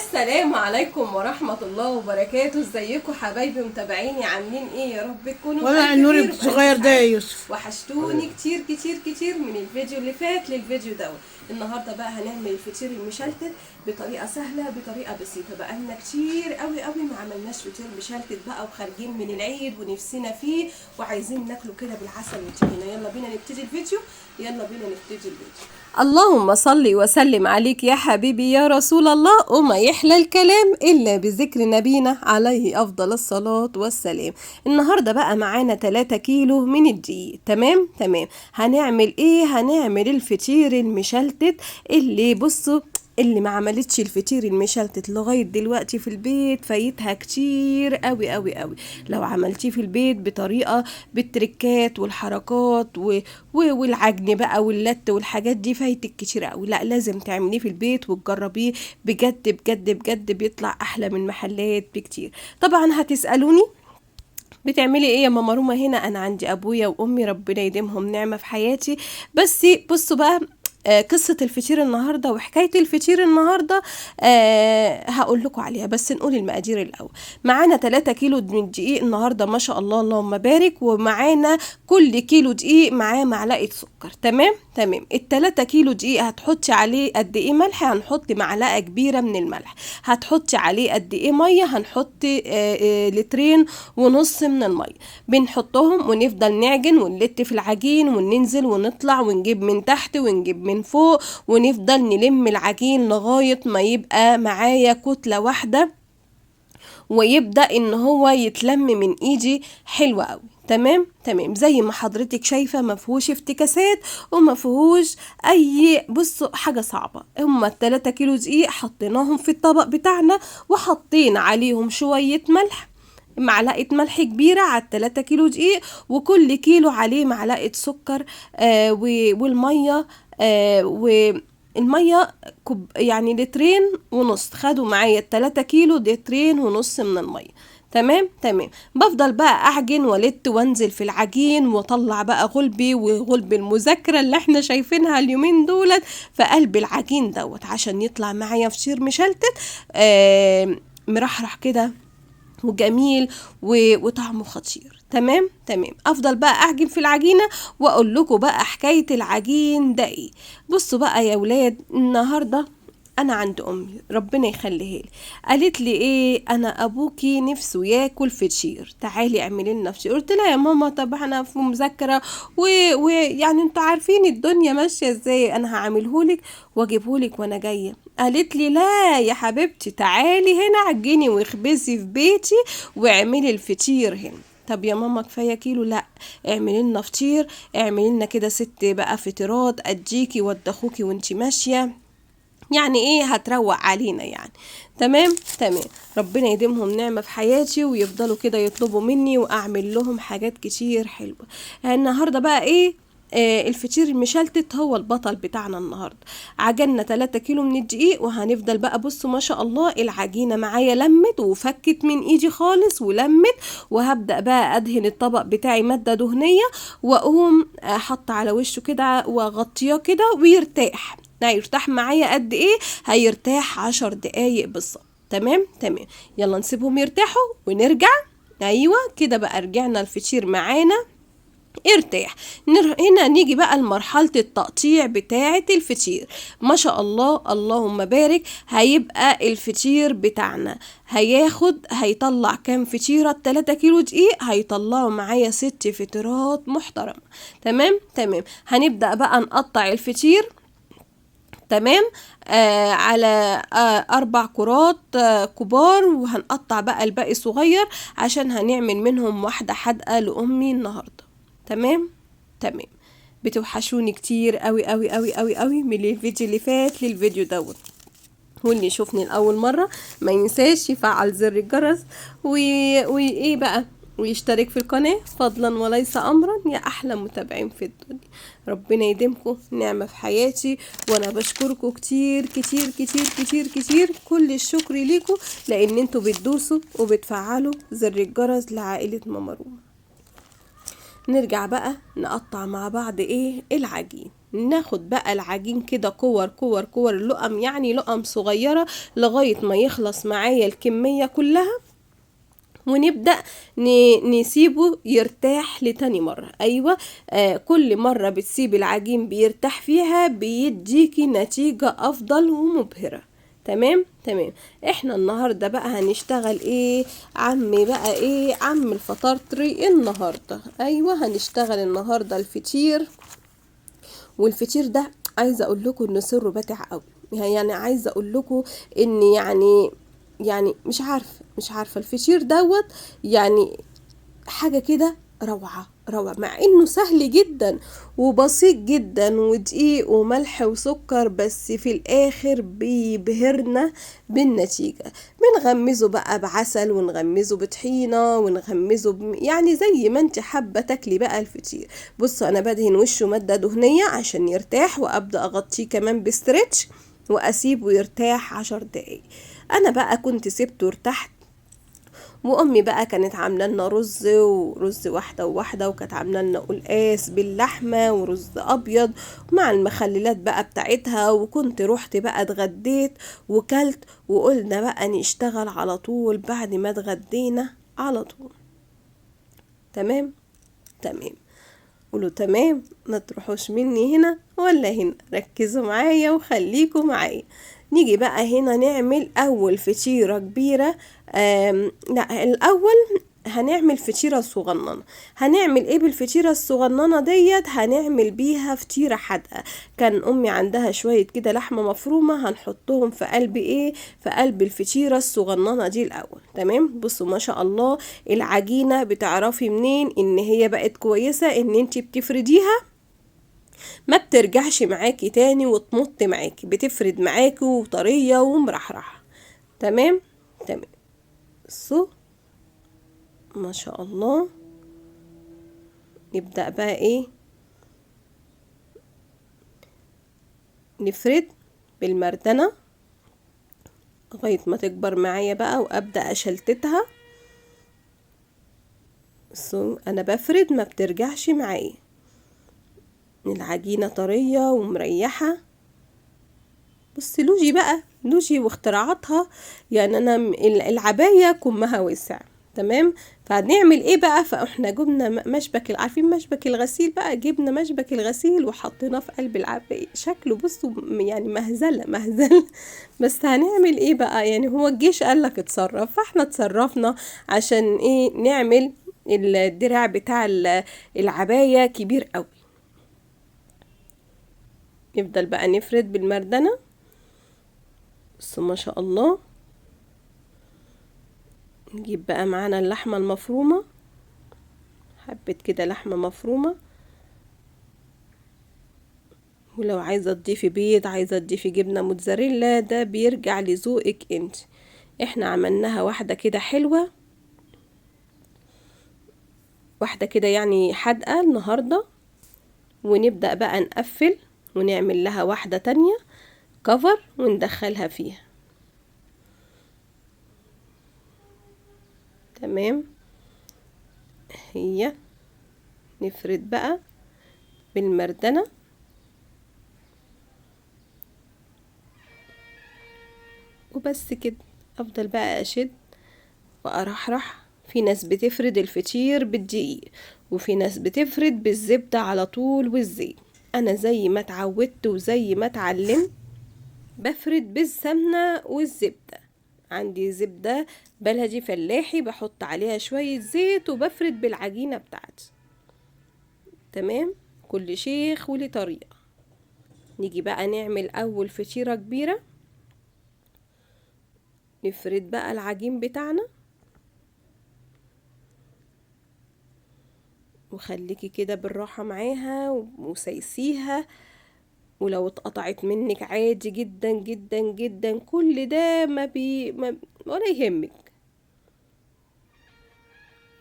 السلام عليكم ورحمة الله وبركاته. ازيكم حبايبي متابعيني، عاملين ايه؟ يا رب تكونوا ولا بألف النور خير وبألف الصغير ده يا سعادة. يوسف. وحشتوني كتير كتير كتير من الفيديو اللي فات للفيديو دوت. النهارده بقى هنعمل الفطير المشلتت بطريقة سهلة، بطريقة بسيطة. بقالنا كتير قوي قوي ما عملناش فطير مشلتت بقى، وخارجين من العيد ونفسنا فيه وعايزين ناكله كده بالعسل والطحينة. يلا بينا نبتدي الفيديو، يلا بينا نبتدي الفيديو. اللهم صل وسلم عليك يا حبيبي يا رسول الله، وما يحلى الكلام إلا بذكر نبينا عليه أفضل الصلاة والسلام. النهاردة بقى معانا 3 كيلو من الدقيق. تمام تمام. هنعمل ايه؟ هنعمل الفطير المشلتت اللي بصوا اللي ما عملتش الفطير المشلتت لغاية دلوقتي في البيت فايتها كتير قوي قوي قوي. لو عملتيه في البيت بطريقة بالتركات والحركات والعجن بقى واللت والحاجات دي فايتك كتير قوي. لا، لازم تعمليه في البيت وتجربيه بجد بجد بجد، بيطلع احلى من محلات بكتير. طبعا هتسألوني بتعملي ايه يا ماما روما هنا؟ انا عندي ابويا وامي ربنا يديمهم نعمة في حياتي. بس بصوا بقى، قصة الفطير النهاردة وحكاية الفطير النهاردة، هقول لكم عليها، بس نقول المقادير الأول. معانا 3 كيلو من الدقيق النهاردة ما شاء الله اللهم بارك، ومعانا كل كيلو دقيق معاه معلقة سكر. تمام تمام. التلاتة كيلو دقيق هتحطي عليه قد ايه ملح؟ هنحط معلقة كبيرة من الملح. هتحطي عليه قد ايه مية؟ هنحط 2.5 لتر من المية. بنحطهم ونفضل نعجن ونلت في العجين وننزل ونطلع ونجيب من تحت ونجيب من فوق، ونفضل نلم العجين لغاية ما يبقى معايا كتلة واحدة ويبدأ ان هو يتلم من ايدي. حلو قوي. تمام تمام. زي ما حضرتك شايفة ما فيهوش افتكاسات وما فيهوش اي بصوا حاجة صعبة. هما التلاتة كيلو دقيق حطيناهم في الطبق بتاعنا وحطينا عليهم شوية ملح، معلقة ملح كبيرة على التلاتة كيلو دقيق، وكل كيلو عليه معلقة سكر، والمية، والمية كوب يعني 2.5 لتر. خدوا معايا التلاتة كيلو 2.5 لتر من المية. تمام تمام. بفضل بقى اعجن والت وانزل في العجين واطلع بقى غلبي وغلب المذاكرة اللي احنا شايفينها اليومين دولت في قلب العجين دوت، عشان يطلع معايا فطير مشلتت، مرحرح كده وجميل وطعمه خطير. تمام تمام. افضل بقى اعجن في العجينة واقول لكم بقى حكاية العجين ده ايه. بصوا بقى يا ولاد، النهارده انا عند امي ربنا يخليها لي، قالت لي ايه؟ انا ابوكي نفسه ياكل فطير، تعالي اعملي لنا فطير. قلت لها يا ماما طب احنا في مذاكرة ويعني انتوا عارفين الدنيا ماشية ازاي، انا هعملهولك واجيبهولك وانا جاية. قالت لي لا يا حبيبتي، تعالي هنا عجني واخبزي في بيتي واعملي الفطير هنا. طب يا ماما كفاية كيلو، لا اعملي لنا فطير، اعملي لنا كده 6 بقى فطيرات اديكي وادخوكي وانتي ماشية، يعني ايه هتروق علينا يعني. تمام تمام. ربنا يديمهم نعمة في حياتي ويفضلوا كده يطلبوا مني واعمل لهم حاجات كتير حلوة. النهاردة بقى ايه؟ الفطير المشلتت هو البطل بتاعنا النهاردة. عجلنا 3 كيلو من الدقيق وهنفضل بقى بصوا ما شاء الله العجينة معايا لمت وفكت من ايدي خالص ولمت، وهبدأ بقى ادهن الطبق بتاعي مادة دهنية واقوم حاطة على وشه كده واغطيه كده ويرتاح. هيرتاح معايا قد ايه؟ هيرتاح 10 دقايق بالظبط. تمام تمام. يلا نسيبهم يرتاحوا ونرجع. ايوه كده بقى رجعنا الفطير معانا ارتاح. هنا نيجي بقى لمرحلة التقطيع بتاعة الفطير. ما شاء الله اللهم بارك، هيبقى الفطير بتاعنا هيطلع كام فطيرة؟ 3 كيلو دقيق هيطلعوا معايا 6 فطيرات محترمة. تمام تمام. هنبدأ بقى نقطع الفطير. تمام، على 4 كرات كبار، وهنقطع بقى الباقي صغير عشان هنعمل منهم واحدة حادقة لأمي النهاردة. تمام تمام. بتوحشوني كتير قوي قوي قوي قوي قوي من الفيديو اللي فات للفيديو دوت، واللي يشوفني لأول مرة ما ينساش يفعل زر الجرس وإيه بقى، ويشترك في القناة فضلا وليس أمرا. يا أحلى متابعين في الدنيا، ربنا يديمكم نعمة في حياتي، وأنا بشكركم كتير كتير كتير كتير كتير، كل الشكر ليكم لأن انتوا بتدوسوا وبتفعلوا زر الجرس لعائلة ماما روما. نرجع بقى نقطع مع بعض ايه العجين، ناخد بقى العجين كده كور كور كور، لقم يعني لقم صغيرة لغاية ما يخلص معايا الكمية كلها، ونبدأ نسيبه يرتاح لتاني مرة. ايوه كل مرة بتسيب العجين بيرتاح فيها بيديكي نتيجة افضل ومبهرة. تمام تمام. احنا النهاردة بقى هنشتغل ايه عمي بقى، ايه عم الفطارتري النهاردة. ايوه هنشتغل النهاردة الفطير، والفطير ده عايزة اقول لكم ان سره باتع قوي، يعني عايزة اقول لكم ان يعني مش عارفة الفطير دوت يعني حاجة كده روعة روعة، مع انه سهل جدا وبسيط جدا ودقيق وملح وسكر، بس في الاخر بيبهرنا بالنتيجة. بنغمزه بقى بعسل، ونغمزه بطحينة، ونغمزه يعني زي ما انت حابة تاكلي بقى الفطير. بصوا انا بدهن وشه مادة دهنية عشان يرتاح، وابدأ اغطيه كمان بستريتش واسيبه يرتاح 10 دقايق. انا بقى كنت سبته ارتحت، وامي بقى كانت عامله لنا رز، ورز واحدة وواحدة، وكانت عامله لنا قلقاس باللحمه ورز ابيض مع المخللات بقى بتاعتها، وكنت روحت بقى اتغديت وكلت، وقلنا بقى نشتغل على طول بعد ما اتغدينا على طول. تمام تمام، قولوا تمام، ما تروحوش مني هنا ولا هنا، ركزوا معايا وخليكوا معايا. نيجي بقى هنا نعمل اول فطيرة كبيرة. لا الاول هنعمل فطيرة صغننة. هنعمل ايه بالفطيرة الصغننة ديت؟ هنعمل بيها فطيرة حادقة. كان امي عندها شوية كده لحمة مفرومة، هنحطهم في قلب ايه؟ في قلب الفطيرة الصغننة دي الاول. تمام. بصوا ما شاء الله العجينة بتعرفي منين ان هي بقت كويسة؟ ان انتي بتفرديها ما بترجعش معاكي تاني وتمط معاكي، بتفرد معاكي وطرية ومرحرحة. تمام تمام. بصوا ما شاء الله. نبدأ بقى ايه؟ نفرد بالمردنة لغاية ما تكبر معايا بقى، وابدأ اشلتتها. بصوا انا بفرد ما بترجعش معايا، العجينة طرية ومريحة. بصي لوجي بقى، لوجي واختراعاتها، يعني انا العباية كمها واسع. تمام. فهنعمل ايه بقى؟ فاحنا جبنا مشبك، عارفين مشبك الغسيل بقى، جبنا مشبك الغسيل وحطيناه في قلب العباية. شكله بصوا يعني مهزلة مهزلة. بس هنعمل ايه بقى؟ يعني هو الجيش قال لك اتصرف، فاحنا اتصرفنا عشان ايه؟ نعمل الدراع بتاع العباية كبير قوي. نفضل بقى نفرد بالمردنة. بصوا ما شاء الله. نجيب بقى معانا اللحمة المفرومة، حبة كده لحمة مفرومة، ولو عايزة تضيفي بيض، عايزة تضيفي جبنة موتزاريلا، ده بيرجع لذوقك انت. احنا عملناها واحدة كده حلوة، واحدة كده يعني حادقة النهاردة. ونبدأ بقى نقفل ونعمل لها واحدة تانية كفر وندخلها فيها. تمام. هي نفرد بقى بالمردنة. وبس كده. افضل بقى اشد وارحرح. في ناس بتفرد الفطير بالدقيق، وفي ناس بتفرد بالزبدة على طول والزيت. انا زي ما اتعودت وزي ما اتعلمت بفرد بالسمنة والزبدة. عندي زبدة بلدي فلاحي بحط عليها شوية زيت وبفرد بالعجينة بتاعتي. تمام. كل شيخ وليه طريقة. نيجي بقى نعمل اول فطيرة كبيرة. نفرد بقى العجين بتاعنا، وخليكي كده بالراحة معاها وسايسيها، ولو اتقطعت منك عادي جدا جدا جدا، كل ده ما بي ما ولا يهمك.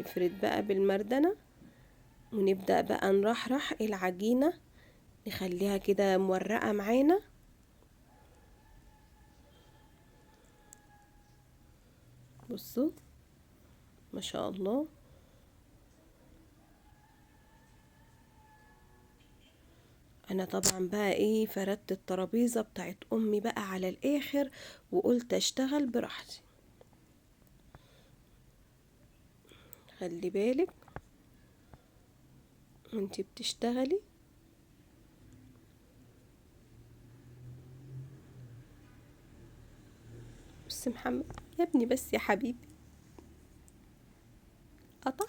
نفرد بقى بالمردنة، ونبدأ بقى نرحرح العجينة، نخليها كده مورقة معانا. بصوا ما شاء الله. انا طبعا بقى ايه فردت الترابيزة بتاعت امي بقى على الاخر، وقلت اشتغل براحتي. خلي بالك وانتي بتشتغلي. بس محمد يا ابني، بس يا حبيبي قطع.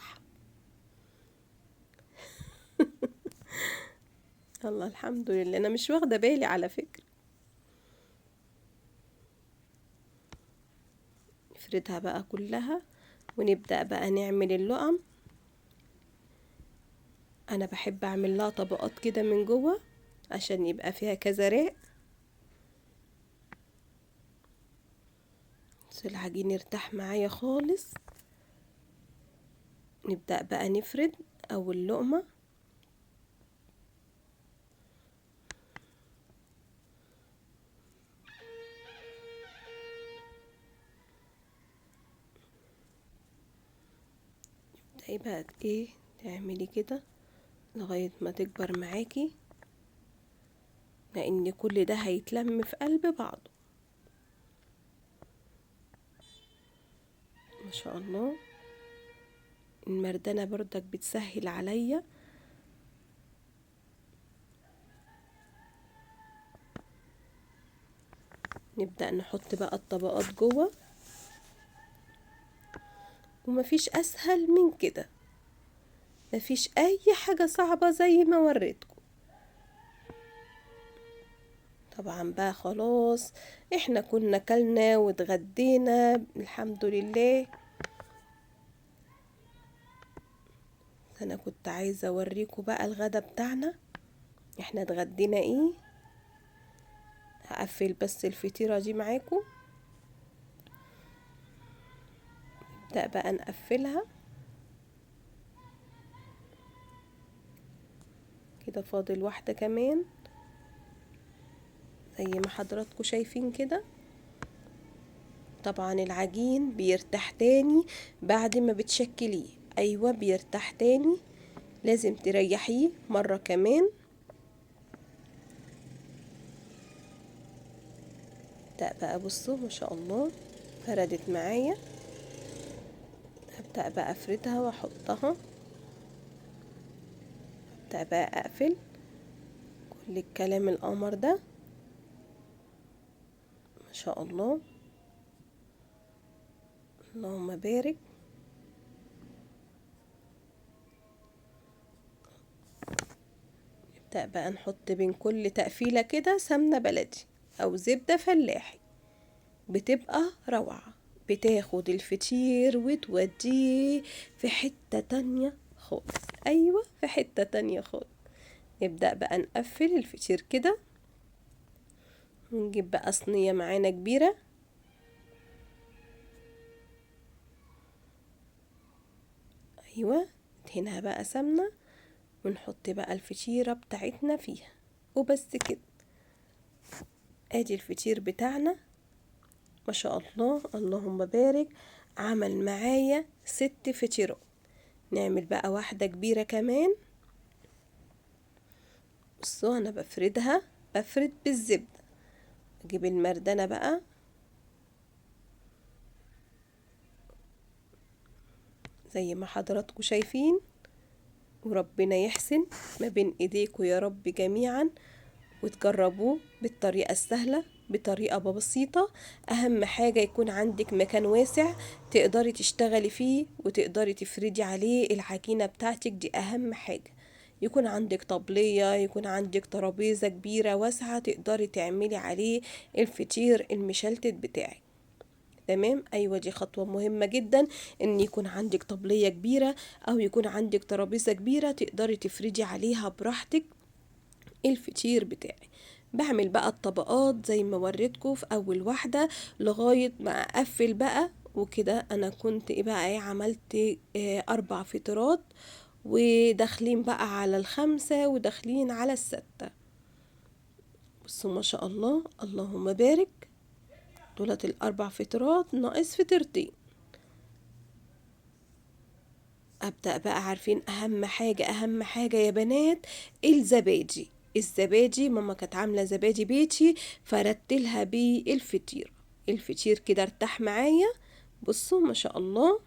الله الحمد لله، انا مش واخده بالي على فكرة. نفردها بقى كلها ونبدأ بقى نعمل اللقم. انا بحب اعمل لها طبقات كده من جوه عشان يبقى فيها كذا رق. بس العجين يرتاح معايا خالص. نبدأ بقى نفرد اول لقمة. تبدأي بقى ايه تعملي كده لغاية ما تكبر معاكي، لان كل ده هيتلم في قلب بعضه. ما شاء الله المردانة برضك بتسهل عليا. نبدأ نحط بقى الطبقات جوه، ومفيش اسهل من كده، مفيش اي حاجة صعبة زي ما وريتكم. طبعا بقى خلاص احنا كنا كلنا واتغدينا الحمد لله. انا كنت عايزة اوريكم بقى الغدا بتاعنا احنا اتغدينا ايه. هقفل بس الفطيرة دي معاكم. نبدأ بقى نقفلها كده، فاضل واحدة كمان زي ما حضراتكم شايفين كده. طبعا العجين بيرتاح تاني بعد ما بتشكليه، ايوه بيرتاح تاني، لازم تريحيه مرة كمان. ابدأ بقى بصوا ما شاء الله فردت معايا. هبدأ بقى افردها واحطها. هبدأ بقى اقفل كل الكلام القمر ده ما شاء الله، اللهم بارك. نبدأ بقى نحط بين كل تقفيلة كده سمنة بلدي او زبدة فلاحي، بتبقى روعة، بتاخد الفطير وتوديه في حتة تانية خالص. ايوه في حتة تانية خالص. نبدأ بقى نقفل الفطير كده، ونجيب بقى صينية معانا كبيرة. ايوه ندهنها بقى سمنة ونحط بقى الفطيرة بتاعتنا فيها، وبس كده. ادي الفطير بتاعنا ما شاء الله اللهم بارك، عمل معايا 6 فطيرات. نعمل بقى واحدة كبيرة كمان. بصوا انا بفردها، بفرد بالزبدة. اجيب المردانة بقى زي ما حضراتكم شايفين، وربنا يحسن ما بين ايديكم يا رب جميعا، وتجربوه بالطريقة السهلة بطريقة بسيطة. اهم حاجة يكون عندك مكان واسع تقدري تشتغلي فيه وتقدري تفردي عليه العجينة بتاعتك، دي اهم حاجة. يكون عندك طبلية، يكون عندك ترابيزة كبيرة واسعة تقدري تعملي عليه الفطير المشلتت بتاعك. تمام، ايوه دي خطوة مهمة جدا، ان يكون عندك طبلية كبيرة او يكون عندك ترابيزة كبيرة تقدري تفردي عليها براحتك الفطير بتاعي. بعمل بقى الطبقات زي ما وريتكم في اول واحدة لغاية ما اقفل بقى وكده. انا كنت ايه بقى ايه عملت 4 فطيرات، وداخلين بقى على 5 وداخلين على 6. بصوا ما شاء الله اللهم بارك، دولت 4 فطيرات ناقص فطيرتين. ابدأ بقى، عارفين اهم حاجة، اهم حاجة يا بنات الزبادي. الزبادي، ماما كانت عامله زبادي بيتي فردتلها بيه الفطير. الفطير كده ارتاح معايا. بصوا ما شاء الله،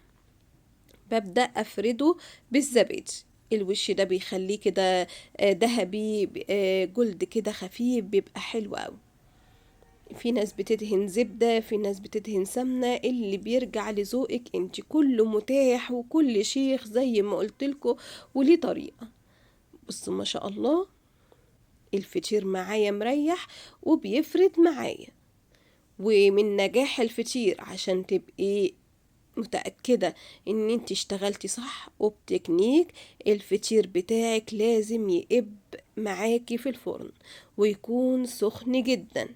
ببدأ افرده بالزبادي. الوش ده بيخليه كده ذهبي، جلد كده خفيف، بيبقى حلو قوي. في ناس بتدهن زبدة، في ناس بتدهن سمنة، اللي بيرجع لذوقك انت، كله متاح وكل شيخ زي ما قلتلكوا وليه طريقة. بصوا ما شاء الله الفطير معايا مريح وبيفرد معايا. ومن نجاح الفطير عشان تبقي متأكدة ان انت اشتغلتي صح وبتكنيك، الفطير بتاعك لازم يقب معاكي في الفرن ويكون سخن جدا.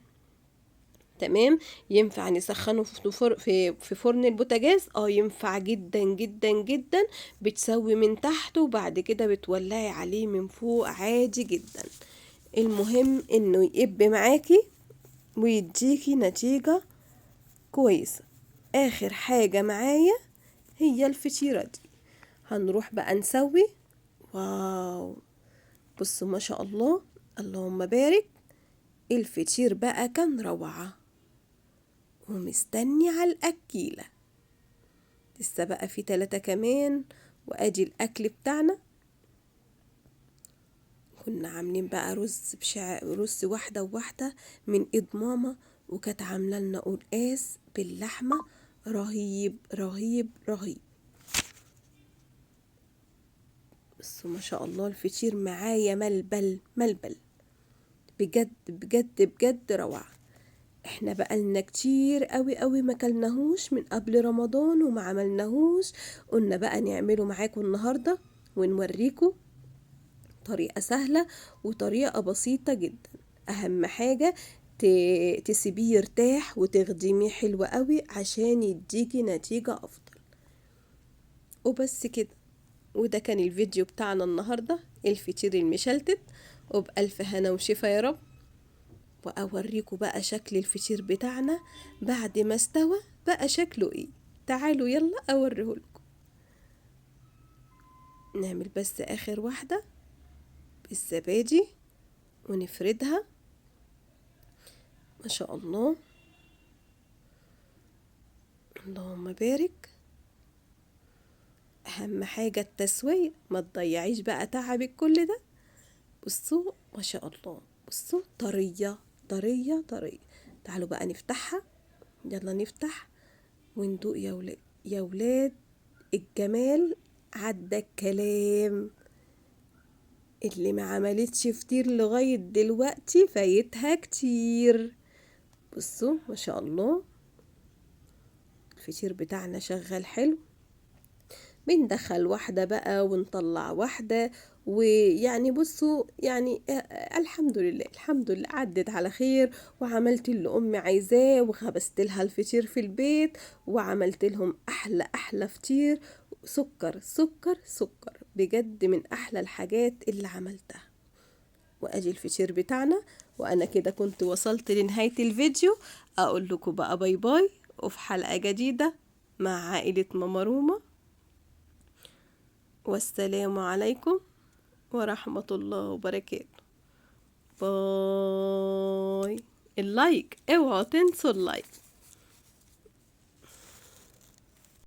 تمام. ينفع نسخنه في فرن البوتاجاز؟ ينفع جدا جدا جدا. بتسوي من تحت وبعد كده بتولعي عليه من فوق عادي جدا. المهم انه يقب معاكي ويديكي نتيجة كويسة. اخر حاجة معايا هي الفطيرة دي. هنروح بقى نسوي. واو، بصوا ما شاء الله، اللهم بارك. الفطير بقى كان روعة ومستني على الأكيلة. لسه بقى في 3 كمان. وادي الأكل بتاعنا. كنا عاملين بقى رز رز واحدة وواحدة من ايد ماما، وكانت عاملة لنا قلقاس باللحمة رهيب رهيب رهيب. بصوا ما شاء الله الفطير معايا ملبل ملبل، بجد بجد بجد روعة. احنا بقالنا كتير قوي قوي ما كلناهوش من قبل رمضان وما عملناهوش، قلنا بقى نعمله معاكم النهاردة ونوريكم طريقة سهلة وطريقة بسيطة جدا. اهم حاجة تسيبيه يرتاح وتخدميه حلو قوي عشان يديكي نتيجة افضل. وبس كده، وده كان الفيديو بتاعنا النهاردة، الفطير المشلتت. وبألف هنا وشفا يا رب. وأوريكم بقى شكل الفطير بتاعنا بعد ما استوى بقى شكله ايه. تعالوا يلا اوريهولكم. نعمل بس اخر واحدة بالزبادي ونفردها. ما شاء الله، اللهم بارك. اهم حاجة التسوية، ما تضيعيش بقى تعبك كل ده. بصوا ما شاء الله، بصوا طرية طرية طرية. تعالوا بقى نفتحها، يلا نفتح وندوق يا ولاد. يا ولاد الجمال عدى الكلام. اللي ما عملتش فطير لغاية دلوقتي فايتها كتير. بصوا ما شاء الله الفطير بتاعنا شغال حلو. بندخل واحدة بقى ونطلع واحدة، ويعني بصوا يعني الحمد لله الحمد لله عدت على خير، وعملت اللي أمي عايزاه وخبزت لها الفطير في البيت، وعملت لهم أحلى أحلى فطير، سكر سكر سكر، بجد من أحلى الحاجات اللي عملتها. وأجي الفطير بتاعنا. وأنا كده كنت وصلت لنهاية الفيديو. أقول لكم بقى bye bye، وفي حلقة جديدة مع عائلة ماما روما. والسلام عليكم ورحمة الله وبركاته. bye. ال like، اوعوا تنسوا ال like.